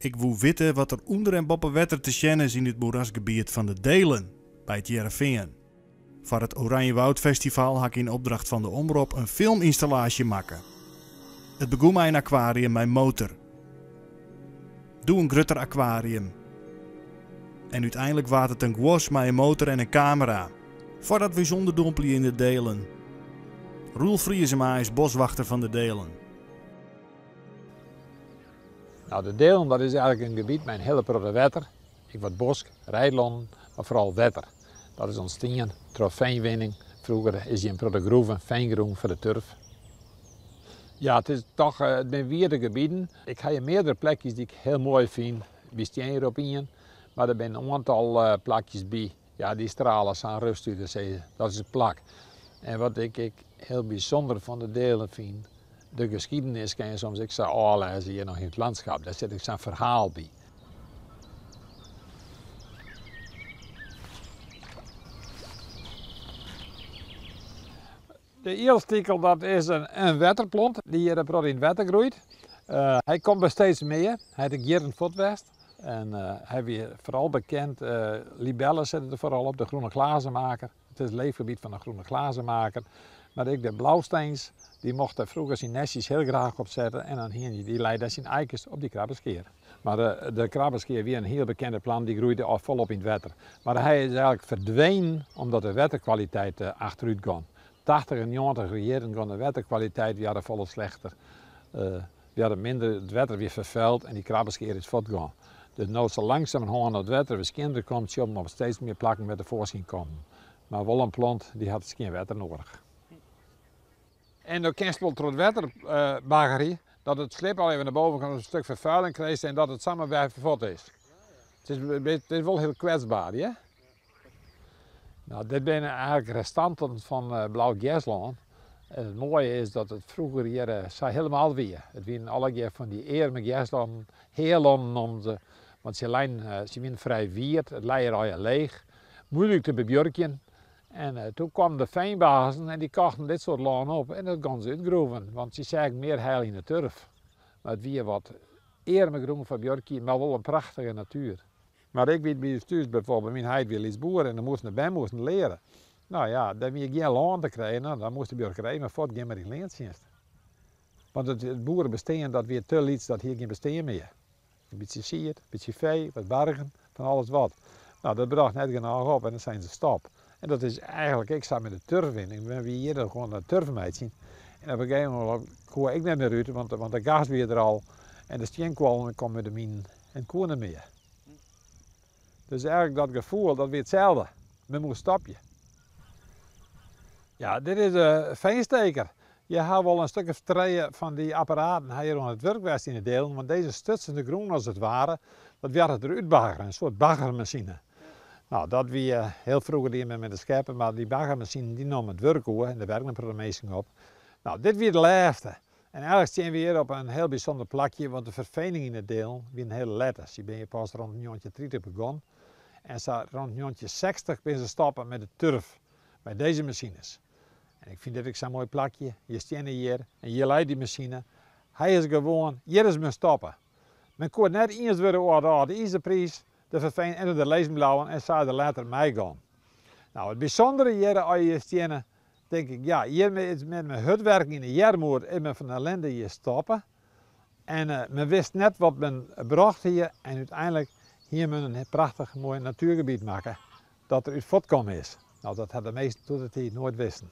Ik woe witte wat der ûnder en boppe wetter te sjen is yn it moerasgebiet fan de Deelen, by It Hearrenfean. Foar it Oranjewoudfestival ha ik yn opdracht fan de Omrop in filmynstallaasje makke. It begûn mei in akwarium mei motor. Doe in grutter akwarium. En úteinlik waard it in guos mei in motor en in kamera. Foardat we ús ûnderdompelje yn de Deelen. Roel Vriesema is boswachter fan de Deelen. Nou, de Deelen dat is eigenlik in gebiet mei in hiele protte wetter, ek wat bosk, reidlannen, mar foaral wetter. Dat is ûntstien troch feanwinning. Froeger is hjir in protte groeven, feangrûn foar de turf. Ja, it is toch, it binne wiete gebieten. Ik ha hjir meardere plekjes dy't ik hiel moai fyn. Wy stean hjir op ien, mar der binne in oantal plakjes by. Ja, dy strale sa'n rust út, dat is it plak. En wat ik ek hiel bysûnder fan de Deelen fyn, de geschiedenis kin je soms ek sa ôflêze hjir noch yn it landschap. Dêr sit ek sa'n ferhaal by. De ielstikel dat is in wetterplant dy't hjir in protte yn it wetter groeit. Hy komt by steeds mear. Hy hat ek jierren fuort west. En hy wie foaral bekend, libellen sitte der foaral op, de groene glazenmaker. It is it leefgebiet fan de groene glazenmaker. Mar ek de blausteins, dy mocht der froeger syn nestjes hiel graach op sette en dan hiene dy lei dêr syn eikes op dy krabbeskear. Mar de krabbeskear wie in hiel bekende plant, dy groeide al folop yn it wetter. Mar hy is eigenlik ferdwenen omdat de wetterkwaliteit achterút gong. Tachtich en njoggentiger jierren gong de wetterkwaliteit wie folle slechter. Wie hadden minder, it wetter wie ferfeild en dy krabbeskear is fuortgien. Dus no sa langsumerhân it wetter wer skjinner komt, sjogge we op steeds mear plakken wer tefoarskyn kommen. Mar wol in plant dy hat skjin wetter noadich. En dan kinst wol troch it wetter baggerje dat it slib al even nei boven komt, in stik ferfuiling krijst en dat it samar wer fuort is. It is wol hiel kwetsber, hear. No, dit binne eigenlik restanten fan blau gerslân. En it moaie is dat it froeger hjir sa hielendal wie. It wienen allegear fan dy earme gerslannen, healannen noemden se, want se leinen, se wienen frij wiet, it lei hjir allegear leech, moeilik te bebuorkjen. En doe kwamen de feanbazen en dy kochten dit soart lân op en dat gongen se útgroeven, want se seagen mear heil yn de turf. Mar it wie wat earme grûn foar buorkjen, mar wol in prachtige natuer. Mar ik wit by ús thús byfoarbyld, myn heit wie lytsboer en dan moasten de bern moasten leare. No ja, dêr wie gjin lân te krijen, no dan moast de buorkerij mar fuort gean mar yn leantsjinst. Want it boerebestean dat wie te lyts, dat hie gjin bestean mear. In bytsje sied, in bytsje fee, wat bargen, fan alles wat. No, dat brocht net genôch op en dan seinen se stop. En dat is eigenlik ek sa mei de turfwinning. We wie hjir gewoan oan it turf meitsjen en op in gegeven momint koe ik net mear út, want de gas wie der al en de stienkoallen kamen út de minen en koe net mear. Dus eigenlik dat gefoel, dat wie itselde. Men moast stopje. Ja, dit is de veensteker. Je ha wol in stik of trije fan dy apparaten ha hjir oan it wurk west yn de Deelen, want dizze stutsen de grûn as it ware, dat waard it derút baggere, in soart baggermasine. No, dat wie hiel froeger die men mei de skeppe, mar dy baggermasinen dy nommen it wurk oer en dêr werken in protte minsken op. No, dit wie de lêste. En eigenlik stean we hjir op in hiel bysûnder plakje, want de ferfening yn de Deelen wie in hiele lette. Sy binne hjir pas rond 1930 begûn en sa rond 1960 binne se stoppe mei de turf, mei dizze masines. En ik fyn dit ek sa'n moai plakje. Je steane hjir en hjir leit dy masine. Hy is gewoan, hjir is men stoppe. Men koe it net iens wurde oer de âlde izerpriis, de ferfening en de lizzen bliuwen en sa is der letter meigongen. No, it bysûndere hjir as je hjir steane, tink ik, ja, hjir is men mei hurd werken yn de earmoed is men fan de ellinde hjir stoppe. En men wist net wat men brocht hie en úteinlik hie men in prachtich moai natuergebiet makke dat der út fuortkommen is. No, dat ha de measten doe de tiid noait wisten.